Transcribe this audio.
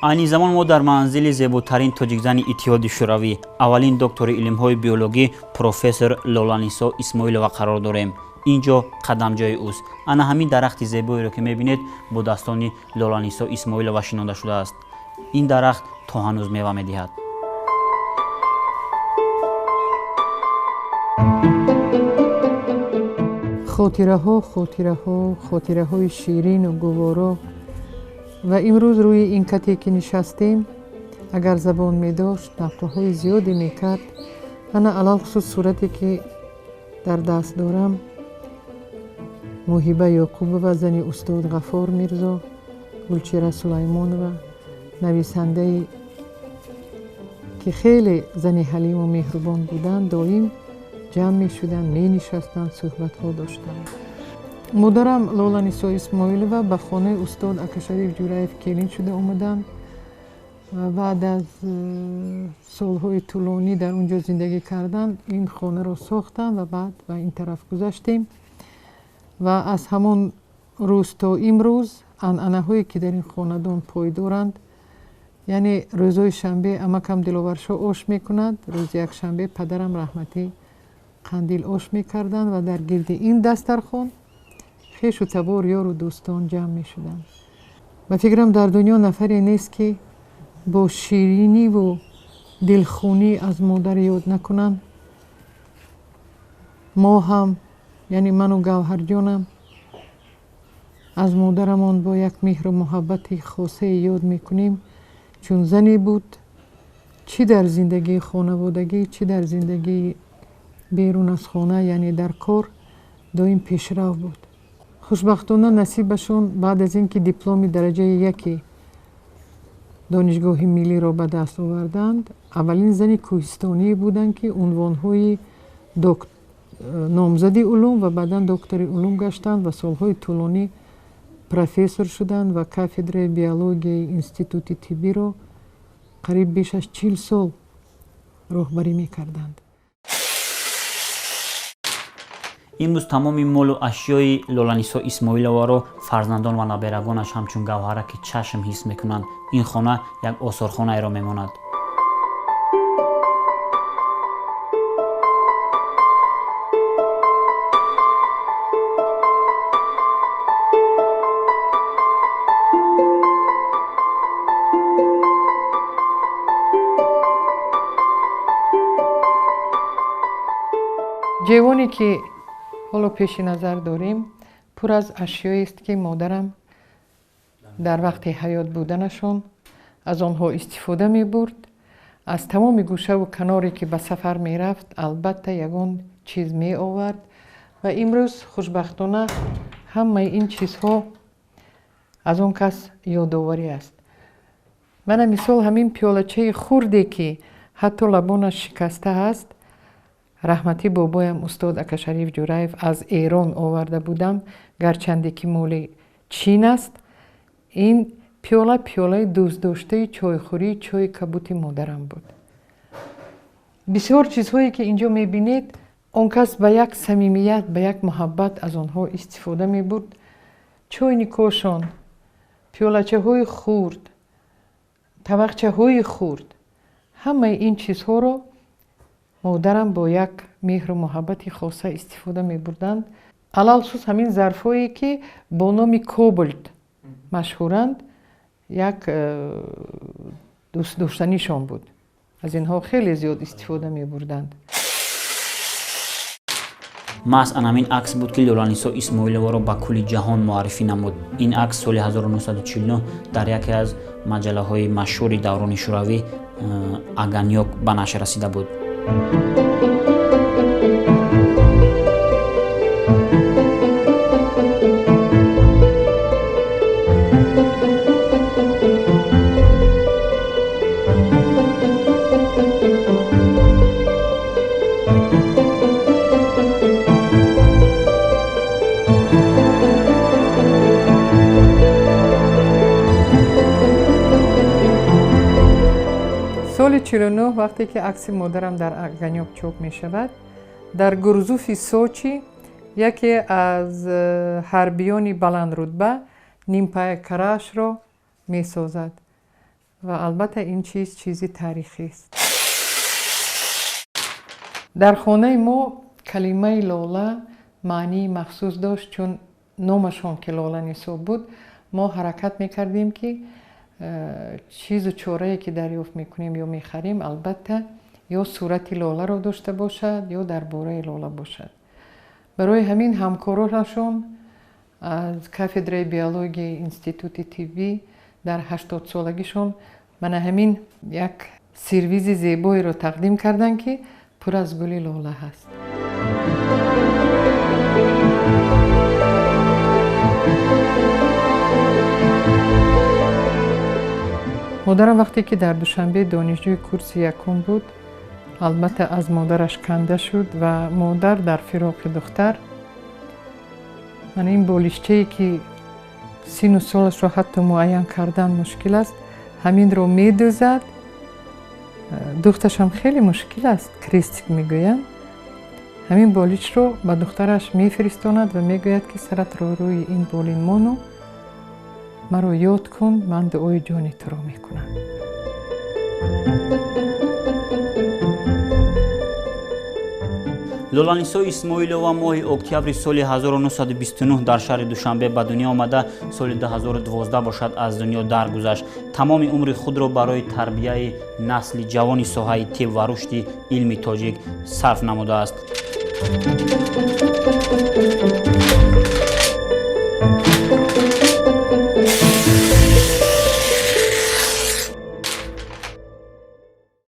Айни замон мо дар манзили зеботарин тоҷикзани Иттиҳоди Шӯравӣ, аввалин доктори илмҳои биологӣ, профессор Лоланисо Исмоилова қарор дорем. Ин ҷо қадамҷои ӯст. Ана ҳамин дарахти зебоеро, ки мебинед, бо дастони Лоланисо Исмоилова шинонда шудааст. Ин дарахт то ҳанӯз мева медиҳад. Хотираҳо, хотираҳо, хотираҳои ширину гуворо. Ва имрӯз рӯи ин кате ки нишастем, агар забон медошт, нақлҳои зиёде мекард. Ана алалхусус сурате ки дар даст дорам, Муҳиба Ёқубова, зани устод Ғафор Мирзо, Гулчира Сулаймонова, нависандае ки хеле зани ҳалиму меҳрубон буданд, доим ҷамъ мешуданд, менишастанд, суҳбатҳо доштанд. Модарам Лоланисо Исмоилова ба хонаи устод Акашариф Ҷураев келин шуда омаданд. Баъд аз солҳои тӯлонӣ дар он ҷо зиндагӣ кардан, ин хонаро сохтанд ва баъд ба ин тараф гузаштем. Ва аз ҳамон рӯз то имрӯз анъанаҳое ки дар ин хонадон пойдоранд, яъне рӯзҳои шанбе амакам Диловаршо ош мекунад, рӯзи якшанбе падарам раҳматӣ қандил ош мекарданд ва дар гирди ин дастархон хешу табор, ёру дӯстон ҷамъ мешуданд. Ба фикрам, дар дунё нафаре нест, ки бо шириниву дилхунӣ аз модар ёд накунанд. Мо ҳам, яъне ману Гавҳарҷонам, аз модарамон бо як меҳру муҳаббати хосае ёд мекунем, чун зане буд, чӣ дар зиндагии хонаводагӣ, чӣ дар зиндагии берун аз хона, яъне дар кор, доим пешрав буд. Хушбахтона насибашон баъд аз ин ки дипломи дараҷаи яки Донишгоҳи миллиро ба даст оварданд, аввалин зани кӯҳистоние буданд, ки унвонҳои номзади улум ва баъдан доктори улум гаштанд ва солҳои тӯлонӣ профессор шуданд ва кафедраи биологияи Институти тиббиро қариб беш аз 40 сол роҳбарӣ мекарданд. Имрӯз тамоми молу ашёи Лоланисо Исмоиловаро фарзандон ва наберагонаш ҳамчун гавҳараки чашм ҳис мекунанд. Ин хона як осорхонаеро мемонад. Ҷевоне ки ҳоло пеши назар дорем, пур аз ашёест, ки модарам дар вақти ҳаёт буданашон аз онҳо истифода мебурд. Аз тамоми гӯшаву каноре ки ба сафар мерафт, албатта ягон чиз меовард ва имрӯз хушбахтона ҳамаи ин чизҳо аз он кас ёдоварӣ аст. Мана мисол, ҳамин пиёлачаи хурде, ки ҳатто лабонаш шикаста аст, раҳматӣ бобоям устод Акашариф Ҷураев аз Эрон оварда будам, гарчанде ки моли Чин аст. Ин пиёла пиёлаи дӯстдоштаи чойхӯрии чойи кабути модарам буд. Бисёр чизҳое ки инҷо мебинед, он кас ба як самимият, ба як муҳаббат аз онҳо истифода мебурд. Чойникошон, пиёлачаҳои хурд, тавақчаҳои хурд, ҳамаи ин чизҳоро модарам бо як меҳру муҳаббати хоса истифода мебурданд. Алалхусус ҳамин зарфҳое, ки бо номи Кобальт машҳуранд, як дӯстдоштанишон буд. Аз инҳо хеле зиёд истифода мебурданд. Маҳз анамин акс буд, ки Лоланисо Исмоиловоро ба кулли ҷаҳон муаррифӣ намуд. Ин акс соли 1949 дар яке аз маҷаллаҳои машҳури даврони Шӯравӣ, «Огонёк», ба нашр расида буд. Соли 49, вақте ки акси модарам дар «Огонёк» чоп мешавад, дар Гурзуфи Сочи яке аз ҳарбиёни баландрутба нимпайкараашро месозад. Ва албатта ин чиз чизи таърихист. Дар хонаи мо калимаи Лола маънии махсус дошт, чун номашон ки Лоланисо буд, мо ҳаракат мекардем, ки чизу чорае ки дарёфт мекунем ё мехарем, албатта ё сурати лоларо дошта бошад, ё дар бораи лола бошад. Барои ҳамин ҳамкоронашон аз кафедраи биологияи институти тиббӣ дар 80-солагишон мана ҳамин як сервизи зебоеро тақдим карданд, ки пур аз гули лола ҳаст. Модарам вақте ки дар Душанбе донишҷӯи курси якум буд, албатта аз модараш канда шуд ва модар дар фироқи духтар мана ин болишчае, ки сину солашро ҳатто муайян кардан мушкил аст, ҳаминро медӯзад. Духташам хеле мушкил аст, крестик мегӯянд. Ҳамин болишро ба духтараш мефиристонад ва мегӯяд, ки саратро рӯи ин болин мону маро ёд кун, ман дуои ҷони туро мекунам. Лоланисо Исмоилова моҳи октябри соли 1929 дар шаҳри Душанбе ба дунё омада, соли 2012 бошад аз дунё даргузашт. Тамоми умри худро барои тарбияи насли ҷавони соҳаи тиб ва рушди илми тоҷик сарф намудааст.